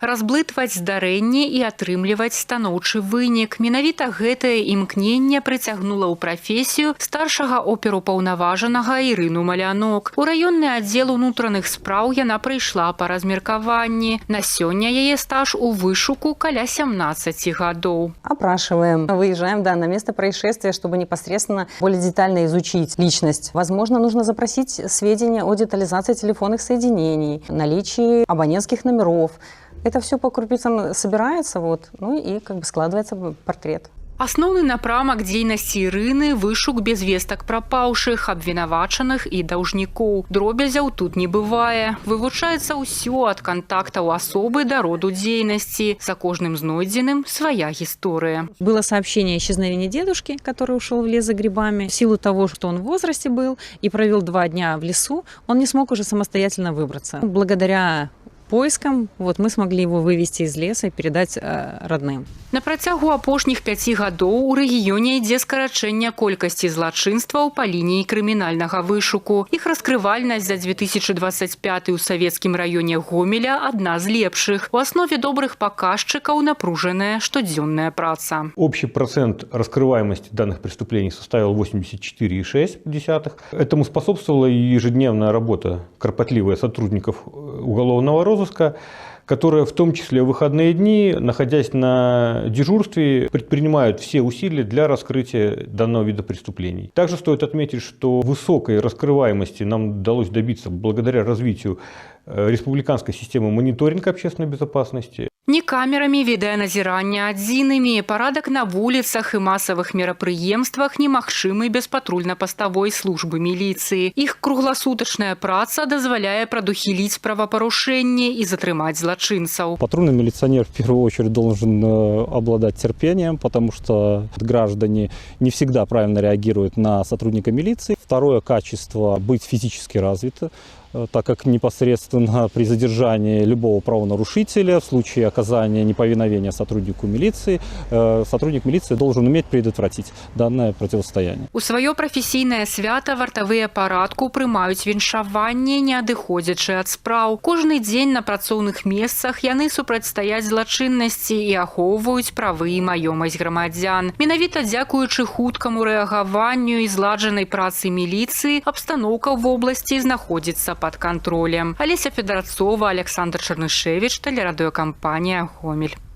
Разблытваць здарэнні і атрымліваць станоўчы вынік. Менавіта гэтае імкненне прыцягнула ў прафесію старшага оперупаўнаважанага Ірыну Малянок. У раённы аддзел унутраных спраў яна прыйшла па размеркаванні. На сёння яе стаж у вышуку каля 17 гадоў. Опрашиваем, выезжаем, да, на место происшествия, чтобы непосредственно более детально изучить личность. Возможно, нужно запросить сведения о детализации телефонных соединений, наличии абонентских номеров. Это все по крупицам собирается, вот, ну и как бы складывается портрет. Асноўны напрамак дзейнасці Ірыны — вышук без вестак прапаўшых, абвінавачаных і даўжнікоў. Дробязяў тут не бывае. Вывучаецца ўсё ад кантактаў асобы да роду дзейнасці. За кожным знойдзеным свая гісторыя. Было сообщение о исчезновении дедушки, который ушел в лес за грибами. В силу того, что он в возрасте был и провел 2 дня в лесу, он не смог уже самостоятельно выбраться. Благодаря поискам вот, мы смогли его вывести из леса и передать родным. На працягу апошніх 5 гадоў у рэгіёне ідзе скарачэнне колькасці злачынстваў па лініі крымінальнага вышуку. Іх раскрывальнасць за 2025 у Савецкім раёне Гомеля адна з лепшых. У аснове добрых паказчыкаў напружаная штодзённая праца. Общий процент раскрываемости данных преступлений составил 84,6. Этому способствовала и ежедневная работа, кропотливая, сотрудников уголовного розыска, которые в том числе в выходные дни, находясь на дежурстве, предпринимают все усилия для раскрытия данного вида преступлений. Также стоит отметить, что высокой раскрываемости нам удалось добиться благодаря развитию республиканской системы мониторинга общественной безопасности. Не камерамі відэаназірання адзінымі. Парадак на вуліцах і масавых мерапрыемствах немагчымы без патрульна-паставой службы міліцыі. Іх кругласутачная праца дазваляе прадухіліць правапарушэнні і затрымаць злачынцаў. Патрульный милиционер в первую очередь должен обладать терпением, потому что граждане не всегда правильно реагируют на сотрудника милиции. Второе качество – быть физически развитым, так как непосредственно при задержании любого правонарушителя в случае оказания неповиновения сотруднику милиции, сотрудник милиции должен уметь предотвратить данное противостояние. У сваё прафесійнае свята вартавыя парадку прымаюць віншаванне, не адыходзячы ад спраў. Кожны дзень на працоўных месцах яны супрацьстаяць злачыннасці і ахоўваюць правы і маёмасць грамадзян. Менавіта дзякуючы хуткаму рэагаванню і зладжанай працы міліцыі абстаноўка ў вобласці знаходзіцца пад кантролем. Алеся Федарцова, Аляксандр Чарнышэвіч, тэлерадыёкампанія «Гомель».